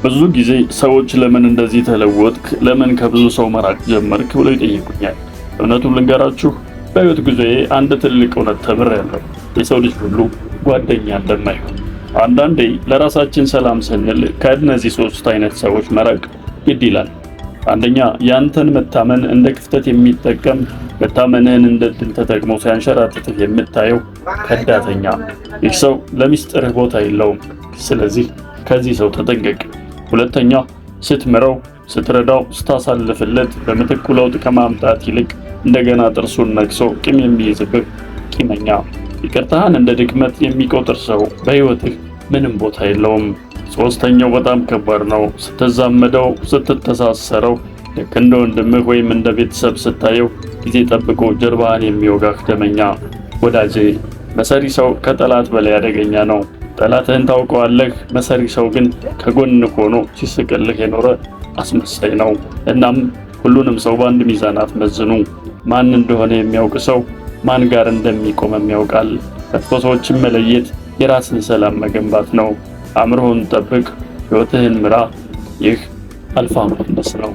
ብዙ ጊዜ ሰዎች ለምን እንደዚህ ተለወጥክ፣ ለምን ከብዙ ሰው መራቅ ጀመርክ ብለው ይጠይቁኛል። እውነቱን ልንገራችሁ፣ በሕይወት ጉዞዬ አንድ ትልቅ እውነት ተምሬያለሁ። የሰው ልጅ ሁሉ ጓደኛ እንደማይሆን። አንዳንዴ ለራሳችን ሰላም ስንል ከእነዚህ ሶስት አይነት ሰዎች መራቅ ግድ ይላል። አንደኛ፣ ያንተን መታመን እንደ ክፍተት የሚጠቀም፣ መታመንህን እንደ ድል ተጠቅሞ ሲያንሸራትትህ የምታየው ከዳተኛ። ይህ ሰው ለሚስጥርህ ቦታ የለውም። ስለዚህ ከዚህ ሰው ተጠንቀቅ። ሁለተኛ፣ ስትምረው፣ ስትረዳው፣ ስታሳልፍለት በምትኩ ለውጥ ከማምጣት ይልቅ እንደገና ጥርሱን ነክሶ ቂም የሚይዝብህ ቂመኛ። ይቅርታህን እንደ ድክመት የሚቆጥር ሰው በሕይወትህ ምንም ቦታ የለውም። ሶስተኛው በጣም ከባድ ነው። ስትዛመደው፣ ስትተሳሰረው፣ ልክ እንደ ወንድምህ ወይም እንደ ቤተሰብ ስታየው ጊዜ ጠብቆ ጀርባህን የሚወጋህ ደመኛ። ወዳጄ፣ መሰሪ ሰው ከጠላት በላይ አደገኛ ነው። ጠላትህን ታውቀዋለህ። መሰሪ ሰው ግን ከጎን ሆኖ ሲስቅልህ የኖረ አስመሳይ ነው። እናም ሁሉንም ሰው በአንድ ሚዛን አትመዝኑ። ማን እንደሆነ የሚያውቅ ሰው ማን ጋር እንደሚቆምም ያውቃል። መጥፎ ሰዎችን መለየት የራስን ሰላም መገንባት ነው። አእምሮህን ጠብቅ፣ ሕይወትህን ምራ። ይህ አልፋ ማይነስ ነው።